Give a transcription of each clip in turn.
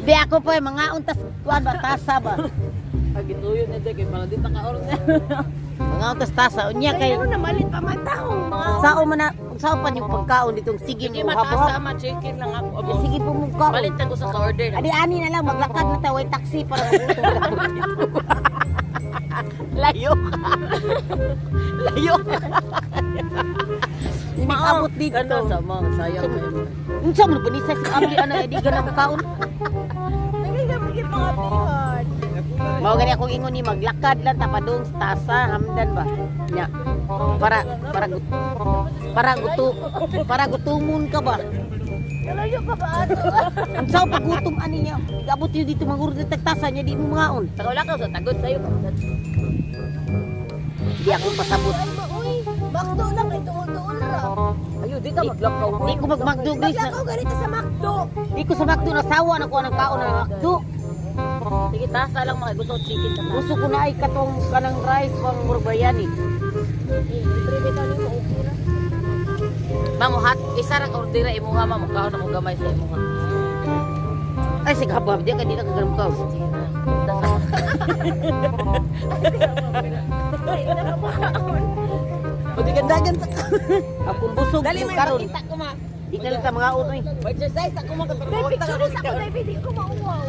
Di ako pa mga untas kuan ba tasa ba. Pagituyo na dyan, kay para di ta ka-order. Mga untas tasa unya Kay kay ano na malit pa man taong mga sao man na sao pa yung pagkaon ditong sige Sige, mo matasa habo. ma, chicken lang ako. Ya, sige po mong kaon. Palit ko sa order. Adi ani na lang maglakad na tayo way taxi para magutom na. Layo ka. Layo ka. Hindi abot dito. Gano sa mga sayang kayo. Unsa man ba ni sa abli ana di ka na makaon? Nagigabigit mga pihon. Mao gani akong ingon ni maglakad lang ta padung sa tasa hamdan ba. Nya. Para gutumon ka ba? Kalayo ka ba ato? Unsa pagutom ani niya? Igabot yun dito mag-order tag tasa niya di mo mangaon. Saka wala ka sa tagod sa'yo. Di ako pasabot. Ay ba uy, Macdo lang ay duol-duol ra. Ayo, di ka maglakaw. Di ko magmagdo guys. Maglakaw ganito sa Macdo. Di ko sa McDo nasawa na ko ang kaon ng McDo. Sige, tasa lang mga gusto ko chicken sa tasa. Gusto ko na ay katong kanang rice pang murbayani. Eh, libre bitaw nimo okay ra. Ma'am, hat, isa ra ka order imuha ma'am, kaon ako gamay sa imuha. Ay sige habab di ka di na kagaram ka. Sige na. Tasa. Ay, na ka makaon. Pwede ka dagan sa Akong busog Dali ko may karon. makita ko ma. Di na lang ta mga unoy. Exercise ako ma Dahil picture sa ako dahil di ko mauwaw.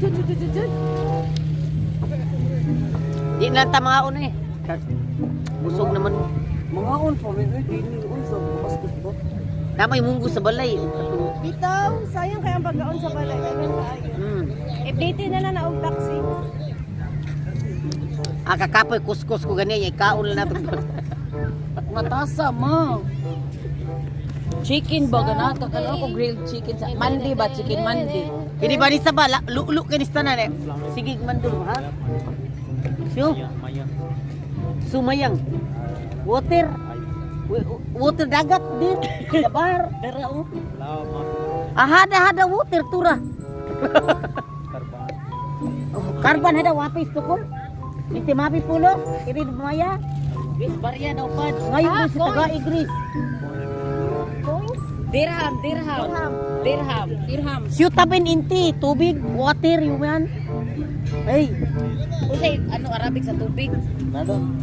Dun, dun, dun, dun, dun. Di na lang ta mga unoy. Busog naman. Mga on pa mi di ni unsa bastos ba? Tama yung munggo sa balay. Bitaw, sayang kaya ang pagkaon sa balay. Dagan kaayo. Update na lang na og taxi. Ah, kakapoy kuskus ko ganyan, ikaon lang nato. Matasa ma. Chicken ba ganata kalo ko grilled chicken sa mandi ba chicken mandi. Kini ba ni sa ba lulu kini sa tanan eh. Sige mandul ha. Siyo. Sumayang. Water. Water dagat din. Dabar. Dara oh. Ahada hada water tura. Oh, karban hada wapis tukol. Inti mapi pulo, iri maya. Bis barya daw pad. Ngayon ko sa taga Igris. Coins? Dirham, dirham. Dirham, dirham. Siyo tabin inti, tubig, water, yun. Hey, Unsay ano Arabic sa tubig?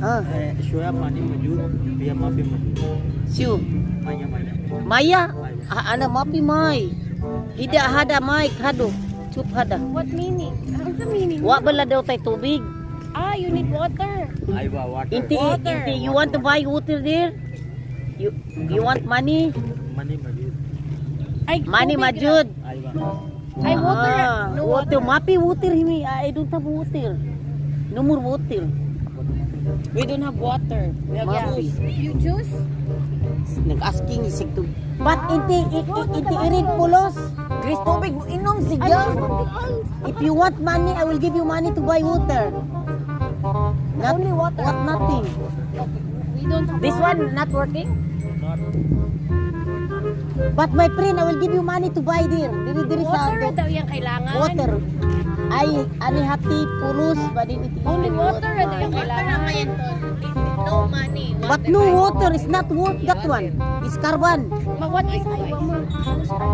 ah, Shoya पानी मौजूद भैया माफी मौजूद siyo. माया माया Maya, ah, ana mapi may. Hida hada may kado. Chup hada. What meaning? Ano sa meaning? Wa bala daw tay tubig. Ah, you need water. Aiwa water Inti Water. inti you want to buy water there? You want money? Money मौजूद Ay, Money tubig majud. Aiwa ra. Ay, water. Ah, No water. Mapi water himi. I don't have water. No more water. We don't have water. We have Mapi. juice. You juice? Nag-asking isig tubig. But inti inti irid pulos. Chris tubig mo inom siya. If you want money, I will give you money to buy water. Not, Only water. What nothing. We don't have This one not working? But my friend, I will give you money to buy there. Diri diri sa Water daw yung kailangan. water. Ay, ani hati pulos ba din iti. Only water daw yung kailangan. No money. But no water is not worth that one. It's carbon. Ma, what is aywa mo?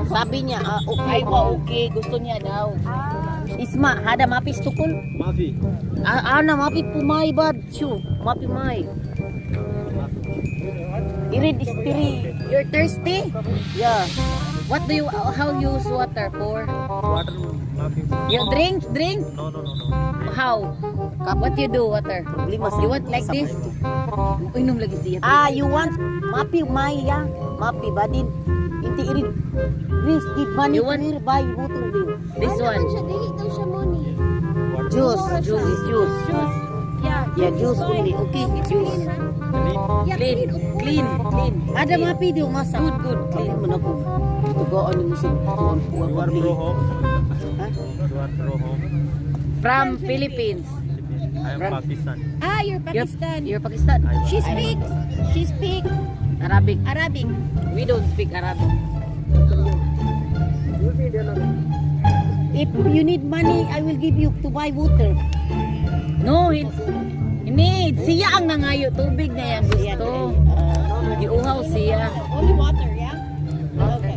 Sabi niya, ah, okay. Ay, wa okay. Gusto niya daw. Ah, Isma, hada mapis tukol. माफी Ah, ana mapi pumay bad siyo. Mapi may. Irid istiri. You're thirsty? Yeah. What do you, how you use water for? Water माफी You drink, drink? No no no no How? What you do water? Problema sa You want like this? Inom lagi siya. Ah, you want mapi may ya. Mapi badin. Inti irid. Please give money You want- to here, buy water there. This ano one. man siya, dili daw siya money. Juice, juice, is juice. Juice. Yeah, Yeah, is juice fine. only. Okay, It's juice. clean, ha? Yeah, Clean, clean, of course. clean, clean. Ada mapi di umasa. Good, good, Clean clean. man ako. Tugaan mo sa tuan puan you are pabli. Pro home Ha? You are pro home From Philippines. I am Pakistan Ah, you're Pakistan. You're Pakistan. She speak Arabic. Arabic. We don't speak Arabic. If you need money, I will give you to buy water. No, he need. Siya ang nangayo. Tubig na yan gusto. Giuhaw siya. Only water, yeah? Okay.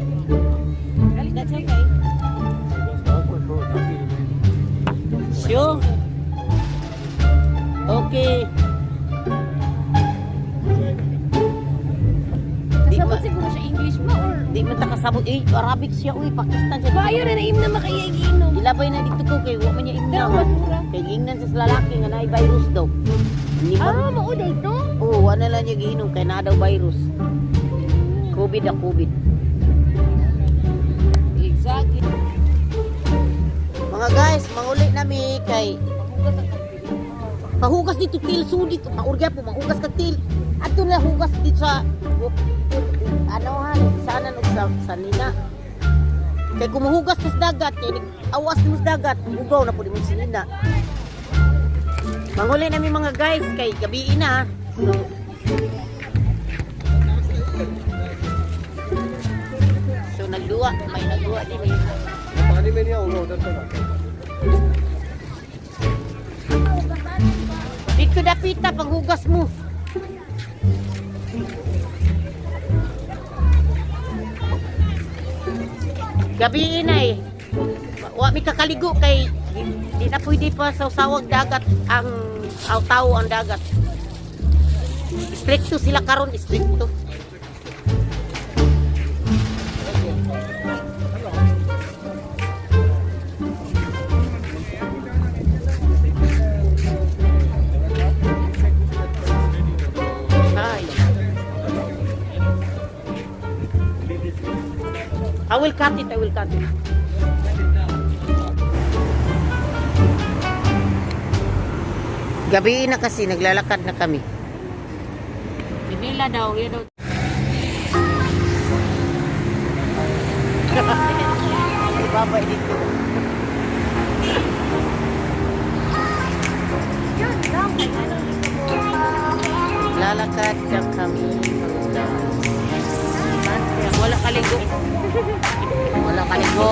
kasabot. Eh, Arabic siya uy, Pakistan siya. Maayo na naim na makaiinom. Ilabay na dito ko kay wa man niya imna. Pero masura. Kay gingnan sa lalaki nga naay virus daw. Ni Ah, mao day to. Oo, wala lang niya giinom kay naa daw virus. COVID na COVID. Exactly. Mga guys, manguli nami kay pahugas dito til sudit maurga po mahugas ka til. Adto na hugas dito sa ano han sana og sa nina. Kay kung mahugas ka sa dagat kay awas mo sa dagat, hugaw na pud imong sinina. Manguli nami mga guys kay gabi na. So nagduwa, may nagduwa din eh. पानी में नहीं आऊंगा उधर तक. Dito dapita panghugas mo. Gabi na eh. Wa mi kakaligo kay di na pwede pa sa sawag dagat ang tao ang dagat. Stricto sila karon, stricto. Ay. I will cut it, I will cut it. Gabi na kasi, naglalakad na kami. Si Mila daw, yun daw. Ibabay dito. Yun lang. Kay ano dito mo. Lalakad na kami, mga guys. Wala kaligo. Wala kaligo.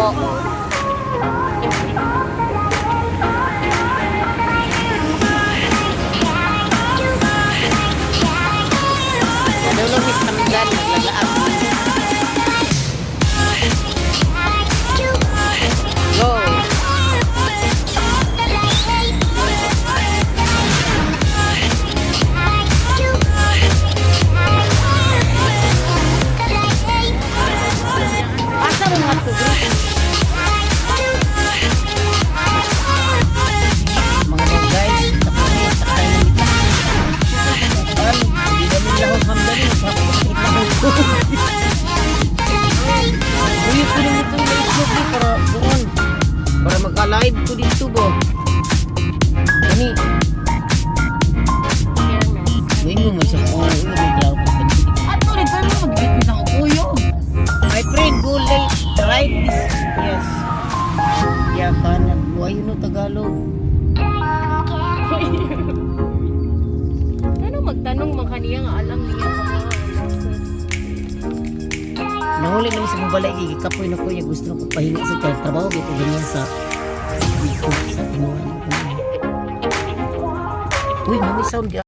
Nadulog mis kaminggan, naglalaag. Go! Asa mo mga tubig? Mga guys, tapos na sa tayo ng ita. Ay, hindi namin lahos hamdani. Uy, ko naman itong live ko para doon. Para magka-live ko dito ba? Ani? Ngayon mo man sa phone. Uy, may klaro ko. Ato rin, pero mo magbitbit ang kuyog. My friend, go late. Right this. Yes. Yeah, kanan. Why you know Tagalog? Ano magtanong man kaniya nga alam niya pa mga process. Nahuli naman sa mong balay, gikapoy na ko niya. Gusto na ko pahinga sa kaya trabaho. Gito ganyan sa dito sa inuan. Uy, mami sound.